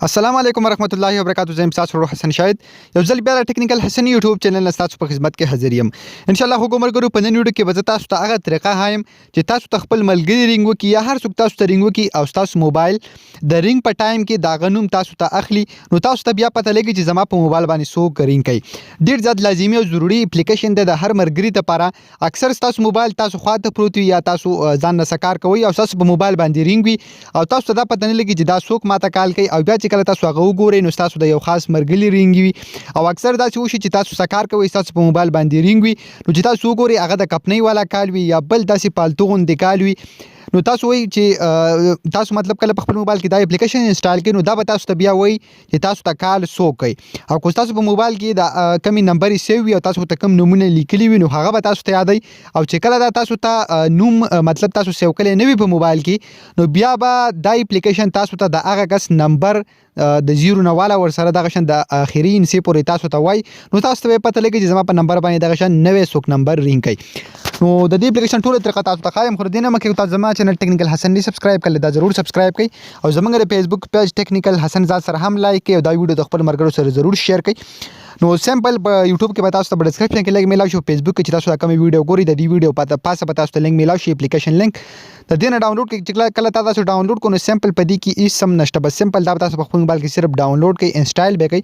السلام علیکم ورحمت الله وبرکاته. زه یم ستاسو ورور حسن شاهد، یو ځل بیا د ټیکنیکل حسن یوټیوب چینل نه ستاسو په خدمت کې حاضر یم. ان شاء الله خوږو ملګرو، په نن ویډیو کې به زه تاسو ته هغه طریقه ښایم چې تاسو ته خپل ملګري رینګ وکړي یا هر څوک تاسو ته رینګ وکړي او ستاسو موبایل د رینګ په ټایم کې د هغه نوم تاسو ته اخلي، نو تاسو ته بیا پته لګي چې زما په موبایل باندې څوک رینګ کوي. ډیر زیات لازمي او ضروري اپلیکیشن دی د هر ملګري لپاره. اکثر ستاسو موبایل تاسو خواته پروت وي یا تاسو ځان نه کار کوئ او ستاسو په موبایل باندې رینګ وي او تاسو ته دا پته نه لګي چې دا څوک ماته کال کوي، او بیا چې کله تاسو هغه وګورئ نو ستاسو د یو خاص مرګلي رینګ وي. او اکثر داسې وشي چې تاسو څه کار کوئ، ستاسو په موبایل باندې رینګ وي، نو چې تاسو وګورئ هغه د کمپنۍ والا کال وي یا بل داسې پالتو غوندې کال وي. نو تاسو وایي چې تاسو مطلب کله په خپل موبایل کې دا اپلیکیشن انسټال کړئ، نو دا به تاسو ته بیا وایي چې تاسو ته کال څوک کوي. او که تاسو په موبایل کې د کمی نمبر سیو وي او تاسو ته کوم نومونه لیکلي وي، نو هغه به تاسو ته یادوي. او چې کله دا تاسو ته نوم مطلب تاسو سیو کړی نه وي په موبایل کې، نو بیا به دا اپلیکیشن تاسو ته د هغه کس نمبر د زیرو نه والا ورسره دغه شان د اخري انسې پورې تاسو ته وای، نو تاسو ته پته لګي چې زما په نمبر باندې دغه شان نوې څوک نمبر رینګ کوي. نو د دې اپلیکیشن ټوله طریقه تاسو ته ښایم، خو د دې نه مخکې تاسو زما چینل ټیکنیکل حسن دی سبسکرایب کړئ، دا ضرور سبسکرایب کړئ او زمونږ د فیسبوک پیج ټیکنیکل حسن زاد سره هم لایک کړئ او دا ویډیو د خپل مرګرو سره ضرور شیر کړئ. نو سمپل په یوټیوب کې به تاسو ته په ډیسکرپشن کې لینک میلاو شي، فیسبوک کې چې تاسو دا کوم ویډیو ګورئ، د دې ویډیو پاته پاسه به تاسو ته لینک میلاو شي، اپلیکیشن لینک د دې نه ډاونلوډ کړئ. چې کله تاسو ډاونلوډ کړئ نو سمپل په دې کې هیڅ هم نشته، بس سمپل دا تاسو په خپل موبایل کې صرف ډاونلوډ کړئ، انسټال به کړئ.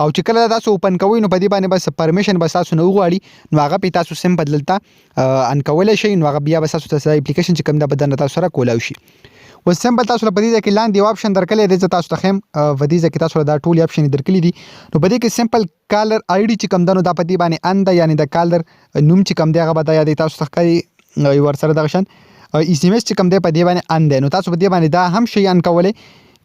او چې کله تاسو اوپن کوئ نو په دې باندې بس پرمیشن بس تاسو نه وغواړي، نو هغه په تاسو سمپل دلته ان کولای شئ. نو هغه بیا بس تاسو ته اپلیکیشن چې کوم دا بدن تاسو سره کولاو شي. اوس سمپل تاسو له په دې ځای کې لاندې یو آپشن درکلی دی، زه تاسو ته ښیم. په دې ځای کې تاسو له دا ټول آپشن درکلي دي. نو په دې کې سمپل کالر آی ډي چې کوم ده، نو دا په دې باندې ان ده، یعنې د کالر نوم چې کوم دی هغه به دا یادوي تاسو ته ښکاري. ورسره دغه شان اس ام اس چې کوم دی په دې باندې ان دی. نو تاسو په دې باندې دا هم شی ان کولی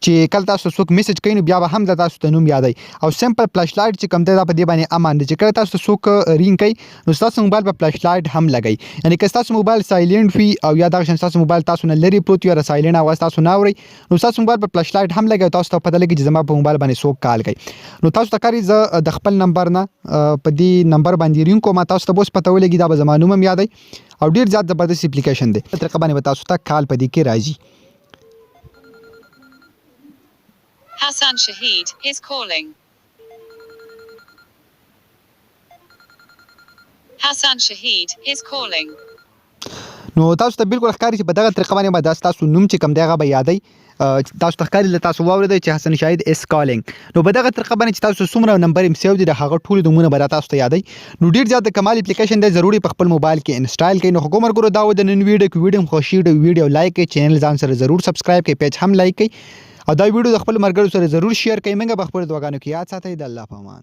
چې کله تاسو څوک میسج کوي نو بیا به هم د تاسو ته نوم یادوي. او سمپل فلش لایټ چې کوم دی دا په دې باندې امان دی، چې کله تاسو څوک رینګ کوي نو ستاسو موبایل په فلش لایټ هم لګوي. یعنی که ستاسو موبایل سایلنټ وي او یا دغه شان ستاسو موبایل تاسو نه لرې پروت وي یا سایلنټ اواز تاسو نه اورئ، نو ستاسو موبایل په فلش لایټ هم لګوي، تاسو ته پته لګي چې زما په موبایل باندې څوک کال کوي. نو تاسو ته کاری زه د خپل نمبر نه په دې نمبر باندې رینګ کوم، تاسو ته به اوس پته ولګي، دا به زما نوم هم یادوي او ډیر زیات زبردست اپلیکیشن دی. طریقه باندې به تاسو ته کال په دې کې راځي. Hassan Shahid is calling. Hassan Shahid is calling. نو تاسو ته بالکل ښکاري چې په دغه طریقه باندې به دا ستاسو نوم چې کوم دی هغه به یادوي. تاسو ته ښکاري له تاسو واورېدی چې حسن شاهد is calling. نو په دغه طریقه باندې چې تاسو څومره نمبر یې سیو دي، د هغه ټول نومونه به تاسو ته یادوي. نو ډیر زیات د کمال اپلیکیشن دی، ضروري په خپل موبایل کې انسټال کړئ. نو خو مرګرو، دا و د نن ویډیو کې. ویډیو مو خوښ ویډیو لایک کړئ، چینل ځان سره ضرور سبسکرایب کړئ، پیج هم لایک کړئ او دا ویډیو د خپل مرګرو سره ضرور شیر کړئ. موږ به خپل دعاګانو کې یاد ساتئ. د الله په امان.